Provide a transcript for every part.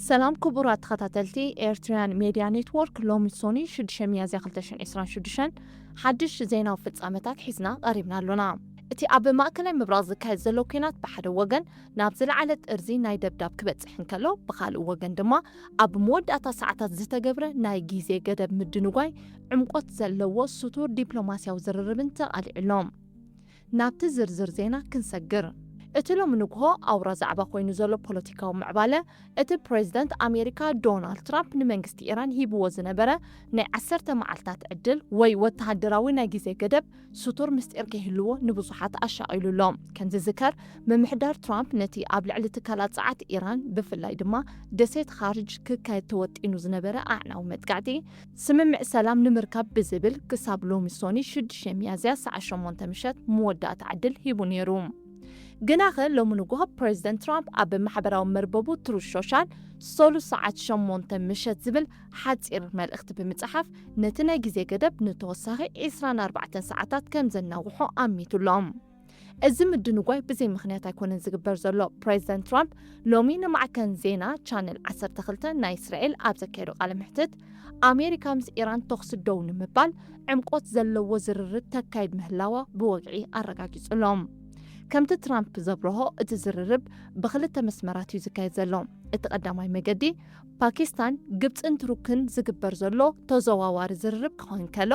ሰላም ክቡራት ተኸታተልቲ ኤርትራውያን ሜድያ ኔትወርክ፣ ሎሚ ሶኒ ሽዱሽተ ሚያዝያ ክልተ ሽሕን ዕስራን ሽዱሽተን ሓድሽ ዜናዊ ፍጻመታት ሒዝና ቀሪብና ኣሎና። እቲ ኣብ ማእከላይ ምብራቕ ዝካየድ ዘሎ ኲናት ብሓደ ወገን ናብ ዝለዓለ ጥርዚ ናይ ደብዳብ ክበጽሕ እንከሎ፣ ብኻልእ ወገን ድማ ኣብ መወዳእታ ሰዓታት ዝተገብረ ናይ ግዜ ገደብ ምድንጓይ ዕምቆት ዘለዎ ስቱር ዲፕሎማስያዊ ዝርርብን ተቓሊዑ ኣሎ። ናብቲ ዝርዝር ዜና ክንሰግር። እቲ ሎሚ ንግሆ ኣውራ ዛዕባ ኮይኑ ዘሎ ፖለቲካዊ ምዕባለ፣ እቲ ፕሬዝደንት ኣሜሪካ ዶናልድ ትራምፕ ንመንግስቲ ኢራን ሂብዎ ዝነበረ ናይ ዓሰርተ መዓልታት ዕድል ወይ ወተሃደራዊ ናይ ግዜ ገደብ ስቱር ምስጢር ከይህልዎ ንብዙሓት ኣሻቒሉ ኣሎ። ከም ዝዝከር፣ ምምሕዳር ትራምፕ ነቲ ኣብ ልዕሊ ትካላት ጸዓት ኢራን፣ ብፍላይ ድማ ደሴት ኻርጅ ክካየድ ተወጢኑ ዝነበረ ኣዕናዊ መጥቃዕቲ፣ ስምምዕ ሰላም ንምርካብ ብዝብል ክሳብ ሎሚ ሶኒ ሽዱሽተ ሚያዝያ ሰዓት ሸሞንተ ምሸት መወዳእታ ዕድል ሂቡ ነይሩ። ግናኸ ሎሚ ንግሆ ፕሬዝደንት ትራምፕ ኣብ ማሕበራዊ መርበቡ ትሩዝ ሶሻል ሰሉስ ሰዓት ሸሞንተ ምሸት ዝብል ሓጺር መልእኽቲ ብምጽሓፍ ነቲ ናይ ግዜ ገደብ ንተወሳኺ ዕስራን ኣርባዕተን ሰዓታት ከም ዘናውሖ ኣሚቱ ኣሎ። እዚ ምድንጓይ ብዘይ ምኽንያት ኣይኮነን ዝግበር ዘሎ። ፕሬዝደንት ትራምፕ ሎሚ ንማዕከን ዜና ቻነል ዓሰርተ ክልተ ናይ እስራኤል ኣብ ዘካየዶ ቃለ መሕትት፣ ኣሜሪካ ምስ ኢራን ተኹሲ ደው ንምባል ዕምቆት ዘለዎ ዝርርብ ተካይድ ምህላዋ ብወግዒ ኣረጋጊጹ ኣሎ። ከምቲ ትራምፕ ዘብርሆ፣ እቲ ዝርርብ ብኽልተ መስመራት እዩ ዝካየድ ዘሎ። እቲ ቀዳማይ መገዲ ፓኪስታን፣ ግብጽን ቱርክን ዝግበር ዘሎ ተዘዋዋሪ ዝርርብ ክኸውን ከሎ፣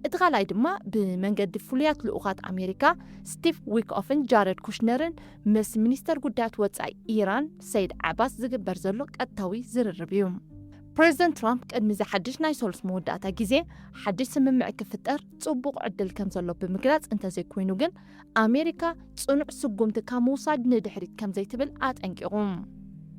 እቲ ካልኣይ ድማ ብመንገዲ ፍሉያት ልኡኻት ኣሜሪካ ስቲቭ ዊትኮፍን ጃረድ ኩሽነርን ምስ ሚኒስተር ጉዳያት ወጻኢ ኢራን ሰይድ ዓባስ ዝግበር ዘሎ ቀጥታዊ ዝርርብ እዩ። ፕሬዝደንት ትራምፕ ቅድሚ እዚ ሓድሽ ናይ ሰሉስ መወዳእታ ግዜ ሓድሽ ስምምዕ ክፍጠር ጽቡቕ ዕድል ከም ዘሎ ብምግላጽ፣ እንተዘይኮይኑ ግን ኣሜሪካ ጽኑዕ ስጉምቲ ካብ ምውሳድ ንድሕሪት ከም ዘይትብል ኣጠንቂቑ።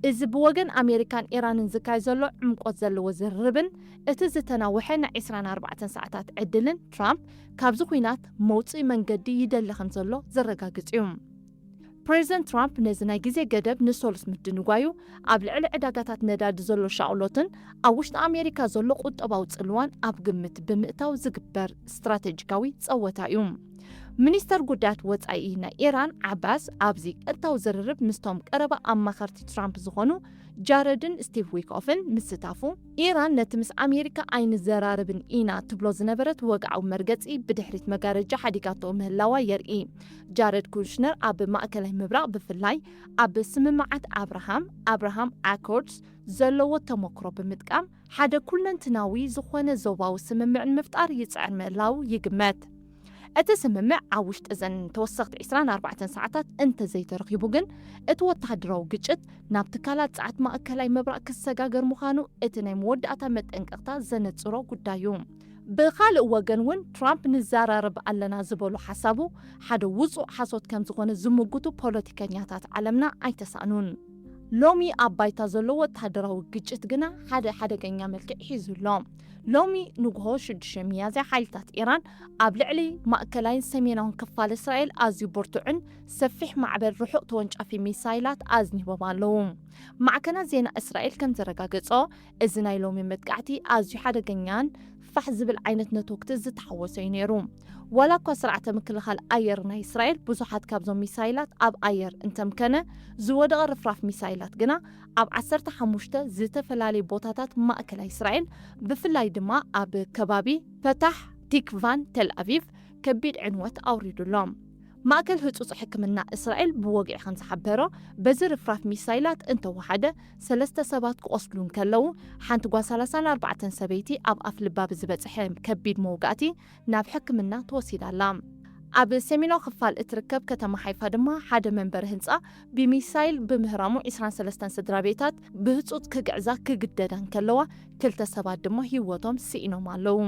እዚ ብወገን ኣሜሪካን ኢራንን ዝካየድ ዘሎ ዕምቆት ዘለዎ ዝርርብን እቲ ዝተናውሐ ናይ ዕስራን ኣርባዕተን ሰዓታት ዕድልን ትራምፕ ካብዚ ኲናት መውጽኢ መንገዲ ይደሊ ከም ዘሎ ዘረጋግጽ እዩ። ፕሬዝደንት ትራምፕ ነዚ ናይ ግዜ ገደብ ንሰሉስ ምድንጓዩ ኣብ ልዕሊ ዕዳጋታት ነዳዲ ዘሎ ሻቕሎትን ኣብ ውሽጢ ኣሜሪካ ዘሎ ቁጠባዊ ጽልዋን ኣብ ግምት ብምእታው ዝግበር ስትራተጂካዊ ጸወታ እዩ። ሚኒስተር ጉዳያት ወጻኢ ናይ ኢራን ዓባስ ኣብዚ ቀጥታዊ ዝርርብ ምስቶም ቀረባ ኣማኸርቲ ትራምፕ ዝኾኑ ጃረድን ስቲቭ ዊትኮፍን ምስታፉ፣ ኢራን ነቲ ምስ ኣሜሪካ ኣይንዘራረብን ኢና ትብሎ ዝነበረት ወግዓዊ መርገጺ ብድሕሪት መጋረጃ ሓዲጋቶ ምህላዋ የርኢ። ጃረድ ኩሽነር ኣብ ማእከላይ ምብራቕ፣ ብፍላይ ኣብ ስምምዓት ኣብርሃም፣ ኣብርሃም ኣኮርድስ፣ ዘለዎ ተመክሮ ብምጥቃም፣ ሓደ ኩለንትናዊ ዝኾነ ዞባዊ ስምምዕ ንምፍጣር ይጽዕር ምህላዉ ይግመት። እቲ ስምምዕ ኣብ ውሽጢ እዘን ተወሰኽቲ ዕስራን ኣርባዕተን ሰዓታት እንተዘይተረኺቡ ግን፣ እቲ ወተሃደራዊ ግጭት ናብ ትካላት ጸዓት ማእከላይ ምብራቕ ክሰጋገር ምዃኑ እቲ ናይ መወዳእታ መጠንቀቕታ ዘነጽሮ ጉዳይ እዩ። ብኻልእ ወገን እውን፣ ትራምፕ ንዘራረብ ኣለና ዝበሎ ሓሳቡ ሓደ ውጹእ ሓሶት ከም ዝኾነ ዝምጉቱ ፖለቲከኛታት ዓለምና ኣይተሳእኑን። ሎሚ ኣብ ባይታ ዘሎ ወተሃደራዊ ግጭት ግና ሓደ ሓደገኛ መልክዕ ሒዙ ኣሎ። ሎሚ ንግሆ ሽዱሽተ ሚያዝያ፣ ሓይልታት ኢራን ኣብ ልዕሊ ማእከላይን ሰሜናውን ክፋል እስራኤል ኣዝዩ ብርቱዕን ሰፊሕ ማዕበል ርሑቕ ተወንጫፊ ሚሳይላት ኣዝኒቦም ኣለዉ። ማዕከናት ዜና እስራኤል ከም ዘረጋገጾ፣ እዚ ናይ ሎሚ መጥቃዕቲ ኣዝዩ ሓደገኛን ፋሕ ዝብል ዓይነት ነትወክቲ ዝተሓወሰ እዩ ነይሩ። ዋላ እኳ ስርዓተ ምክልኻል ኣየር ናይ እስራኤል ብዙሓት ካብዞም ሚሳይላት ኣብ ኣየር እንተምከነ፣ ዝወደቐ ርፍራፍ ሚሳይላት ግና ኣብ ዓሰርተ ሓሙሽተ ዝተፈላለዩ ቦታታት ማእከላይ እስራኤል፣ ብፍላይ ድማ ኣብ ከባቢ ፈታሕ፣ ቲክቫን ተል ኣቪቭ ከቢድ ዕንወት ኣውሪዱ ኣሎ። ማእከል ህጹጽ ሕክምና እስራኤል ብወግዒ ከም ዝሓበሮ፣ በዚ ርፍራፍ ሚሳይላት እንተወሓደ ሰለስተ ሰባት ክቖስሉ እንከለዉ፣ ሓንቲ ጓል ሰላሳን ኣርባዕተን ሰበይቲ ኣብ ኣፍ ልባ ብዝበጽሐ ከቢድ መውጋእቲ ናብ ሕክምና ተወሲዳ ኣላ። ኣብ ሰሜናዊ ክፋል እትርከብ ከተማ ሓይፋ ድማ ሓደ መንበሪ ህንጻ ብሚሳይል ብምህራሙ ዕስራን ሰለስተን ስድራ ቤታት ብህጹጽ ክግዕዛ ክግደዳ እንከለዋ፣ ክልተ ሰባት ድማ ህይወቶም ስኢኖም ኣለዉ።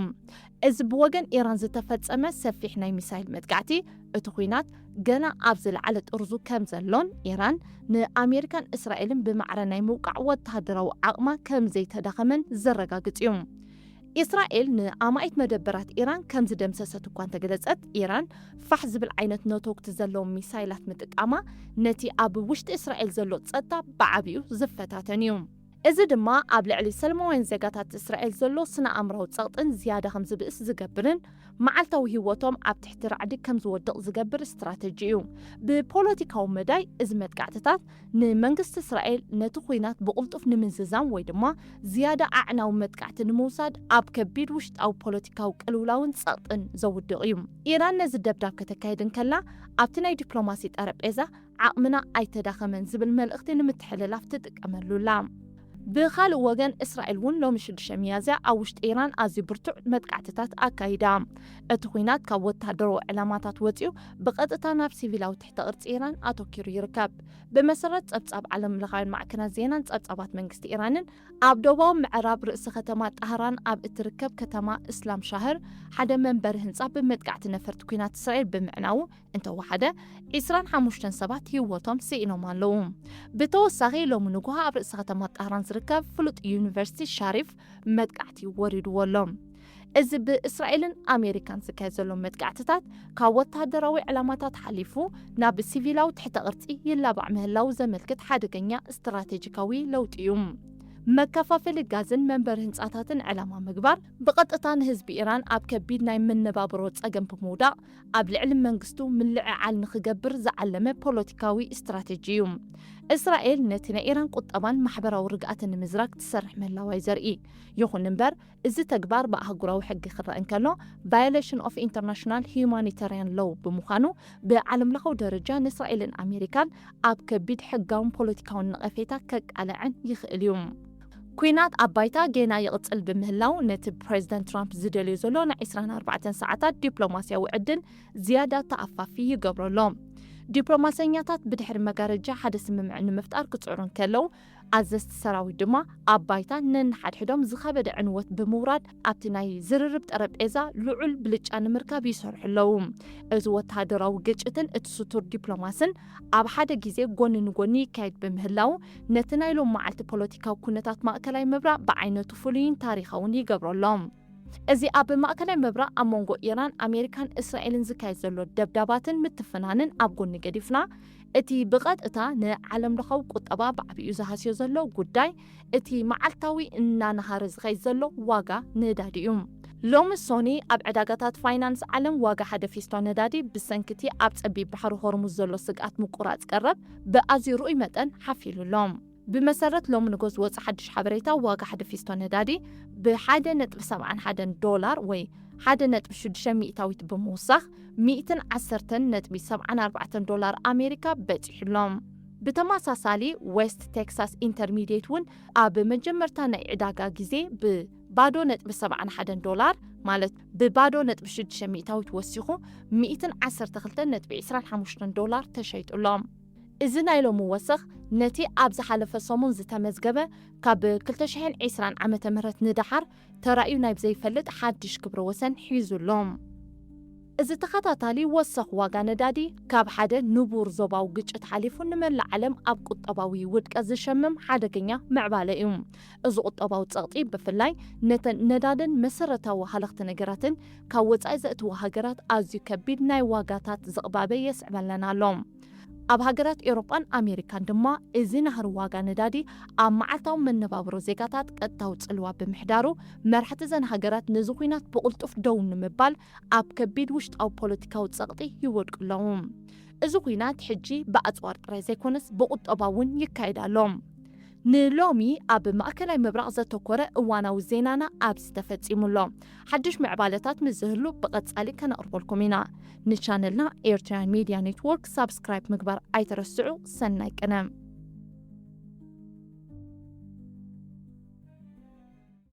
እዚ ብወገን ኢራን ዝተፈጸመ ሰፊሕ ናይ ሚሳይል መጥቃዕቲ፣ እቲ ኲናት ገና ኣብ ዝለዓለ ጥርዙ ከም ዘሎን ኢራን ንኣሜሪካን እስራኤልን ብማዕረ ናይ ምውቃዕ ወተሃደራዊ ዓቕማ ከም ዘይተዳኸመን ዘረጋግጽ እዩ። እስራኤል ንኣማኢት መደበራት ኢራን ከም ዝደምሰሰት እኳ እንተገለጸት፣ ኢራን ፋሕ ዝብል ዓይነት ነትወክቲ ዘለዎም ሚሳይላት ምጥቃማ ነቲ ኣብ ውሽጢ እስራኤል ዘሎ ጸጥታ ብዓቢኡ ዝፈታተን እዩ። እዚ ድማ ኣብ ልዕሊ ሰለማውያን ዜጋታት እስራኤል ዘሎ ስነ ኣእምራዊ ጸቕጥን ዝያዳ ከም ዝብእስ ዝገብርን መዓልታዊ ህይወቶም ኣብ ትሕቲ ራዕዲ ከም ዝወድቕ ዝገብር ስትራተጂ እዩ። ብፖለቲካዊ መዳይ፣ እዚ መጥቃዕትታት ንመንግስቲ እስራኤል ነቲ ኲናት ብቕልጡፍ ንምዝዛም ወይ ድማ ዝያዳ ኣዕናዊ መጥቃዕቲ ንምውሳድ ኣብ ከቢድ ውሽጣዊ ፖለቲካዊ ቅልውላውን ጸቕጥን ዘውድቕ እዩ። ኢራን ነዚ ደብዳብ ከተካይድ እንከላ፣ ኣብቲ ናይ ዲፕሎማሲ ጠረጴዛ ዓቕምና ኣይተዳኸመን ዝብል መልእኽቲ ንምትሕልላፍ ትጥቀመሉ ኣላ። ብኻልእ ወገን፣ እስራኤል እውን ሎሚ ሽዱሽተ ሚያዝያ ኣብ ውሽጢ ኢራን ኣዝዩ ብርቱዕ መጥቃዕትታት ኣካይዳ። እቲ ኲናት ካብ ወተሃደራዊ ዕላማታት ወጺኡ ብቐጥታ ናብ ሲቪላዊ ትሕተ ቅርጺ ኢራን ኣተኲሩ ይርከብ። ብመሰረት ጸብጻብ ዓለም ለኻውያን ማዕከናት ዜናን ጸብጻባት መንግስቲ ኢራንን፣ ኣብ ደቡባዊ ምዕራብ ርእሲ ከተማ ጣህራን ኣብ እትርከብ ከተማ እስላም ሻህር ሓደ መንበሪ ህንጻ ብመጥቃዕቲ ነፈርቲ ኲናት እስራኤል ብምዕናዉ እንተወሓደ ዒስራን ሓሙሽተን ሰባት ህይወቶም ስኢኖም ኣለዉ። ብተወሳኺ ሎሚ ንጉሆ ኣብ ርእሲ ከተማ ጣህራን ዝርከብ ፍሉጥ ዩኒቨርሲቲ ሻሪፍ መጥቃዕቲ ወሪድዎ ኣሎ። እዚ ብእስራኤልን ኣሜሪካን ዝካየድ ዘሎ መጥቃዕትታት ካብ ወተሃደራዊ ዕላማታት ሓሊፉ ናብ ሲቪላዊ ትሕተ ቅርጺ ይላባዕ ምህላው ዘመልክት ሓደገኛ ስትራቴጂካዊ ለውጢ እዩ። መከፋፈሊ ጋዝን መንበሪ ህንጻታትን ዕላማ ምግባር ብቐጥታ ንህዝቢ ኢራን ኣብ ከቢድ ናይ መነባብሮ ጸገም ብምውዳቕ ኣብ ልዕሊ መንግስቱ ምልዕዓል ንኽገብር ዝዓለመ ፖለቲካዊ ስትራቴጂ እዩ። እስራኤል ነቲ ናይ ኢራን ቁጠባን ማሕበራዊ ርግኣትን ንምዝራግ ትሰርሕ ምህላዋ እዩ ዘርኢ። ይኹን እምበር፣ እዚ ተግባር ብኣህጉራዊ ሕጊ ክረአ እንከሎ violation of international humanitarian law ብምዃኑ ብዓለም ለኻዊ ደረጃ ንእስራኤልን ኣሜሪካን ኣብ ከቢድ ሕጋውን ፖለቲካውን ነቐፌታ ከቃልዐን ይኽእል እዩ። ኲናት ኣብ ባይታ ጌና ይቕጽል ብምህላው፣ ነቲ ፕሬዚደንት ትራምፕ ዝደልዮ ዘሎ ናይ ዒስራን ኣርባዕተን ሰዓታት ዲፕሎማስያዊ ዕድል ዝያዳ ተኣፋፊ ይገብሮ ኣሎ። ዲፕሎማሰኛታት ብድሕሪ መጋረጃ ሓደ ስምምዕ ንምፍጣር ክጽዕሩ እንከለዉ፣ ኣዘዝቲ ሰራዊት ድማ ኣብ ባይታ ነንሓድሕዶም ዝኸበደ ዕንወት ብምውራድ ኣብቲ ናይ ዝርርብ ጠረጴዛ ልዑል ብልጫ ንምርካብ ይሰርሑ ኣለዉ። እዚ ወተሃደራዊ ግጭትን እቲ ስቱር ዲፕሎማስን ኣብ ሓደ ግዜ ጎኒ ንጎኒ ይካየድ ብምህላዉ፣ ነቲ ናይ ሎም መዓልቲ ፖለቲካዊ ኩነታት ማእከላይ ምብራቕ ብዓይነቱ ፍሉይን ታሪኻውን ይገብሮ ኣሎ። እዚ ኣብ ማእከላይ ምብራቕ ኣብ መንጎ ኢራን፣ ኣሜሪካን እስራኤልን ዝካየድ ዘሎ ደብዳባትን ምትፍናንን ኣብ ጎኒ ገዲፍና፣ እቲ ብቐጥታ ንዓለም ለኻዊ ቁጠባ ብዓቢኡ ዝሃስዮ ዘሎ ጉዳይ፣ እቲ መዓልታዊ እናነሃረ ዝኸይድ ዘሎ ዋጋ ነዳዲ እዩ። ሎሚ ሶኒ ኣብ ዕዳጋታት ፋይናንስ ዓለም ዋጋ ሓደ ፊስቶ ነዳዲ ብሰንኪ እቲ ኣብ ጸቢብ ባሕሪ ሆርሙዝ ዘሎ ስግኣት ምቁራጽ ቀረብ ብኣዝዩ ርኡይ መጠን ሓፊሉ ኣሎ። ብመሰረት ሎሚ ንጎ ዝወጸ ሓድሽ ሓበሬታ፣ ዋጋ ሓደ ፊስቶ ነዳዲ ብሓደ ነጥቢ ሰብዓን ሓደን ዶላር ወይ ሓደ ነጥቢ ሽዱሽተ ሚእታዊት ብምውሳኽ፣ ሚእትን ዓሰርተን ነጥቢ ሰብዓን ኣርባዕተን ዶላር ኣሜሪካ በጺሑ ኣሎ። ብተመሳሳሊ፣ ዌስት ቴክሳስ ኢንተርሚዲየት እውን ኣብ መጀመርታ ናይ ዕዳጋ ግዜ ብባዶ ነጥቢ ሰብዓን ሓደን ዶላር፣ ማለት ብባዶ ነጥቢ ሽዱሽተ ሚእታዊት ወሲኹ፣ ሚእትን ዓሰርተ ክልተን ነጥቢ ዒስራን ሓሙሽተን ዶላር ተሸይጡ ኣሎ። እዚ ናይ ሎሚ ወሰኽ፣ ነቲ ኣብ ዝሓለፈ ሰሙን ዝተመዝገበ፣ ካብ ክልተ ሽሕን ዕስራን ዓመተ ምህረት ንደሓር ተራእዩ ናይ ዘይፈልጥ ሓድሽ ክብረ ወሰን ሒዙ ኣሎ። እዚ ተኸታታሊ ወሰኽ ዋጋ ነዳዲ፣ ካብ ሓደ ንቡር ዞባዊ ግጭት ሓሊፉ ንመላእ ዓለም ኣብ ቁጠባዊ ውድቀት ዝሸምም ሓደገኛ ምዕባለ እዩ። እዚ ቁጠባዊ ጸቕጢ፣ ብፍላይ ነተን ነዳድን መሰረታዊ ሃለኽቲ ነገራትን ካብ ወጻኢ ዘእትዋ ሃገራት፣ ኣዝዩ ከቢድ ናይ ዋጋታት ዝቕባበ የስዕበለን ኣሎ። ኣብ ሃገራት ኤውሮጳን ኣሜሪካን ድማ፣ እዚ ናህሪ ዋጋ ነዳዲ ኣብ መዓልታዊ መነባብሮ ዜጋታት ቀጥታዊ ጽልዋ ብምሕዳሩ፣ መራሕቲ እዘን ሃገራት ነዚ ኲናት ብቕልጡፍ ደው ንምባል ኣብ ከቢድ ውሽጣዊ ፖለቲካዊ ጸቕጢ ይወድቁ ኣለዉ። እዚ ኲናት ሕጂ ብኣጽዋር ጥራይ ዘይኮነስ፣ ብቁጠባ እውን ይካየድ ኣሎ። ንሎሚ ኣብ ማእከላይ ምብራቕ ዘተኮረ እዋናዊ ዜናና ኣብዚ ተፈጺሙ ኣሎ። ሓድሽ ምዕባለታት ምስ ዝህሉ ብቐጻሊ ከነቕርበልኩም ኢና። ንቻነልና ኤርትራውያን ሚድያ ኔትወርክ ሳብስክራይብ ምግባር ኣይትረስዑ። ሰናይ ቅነ።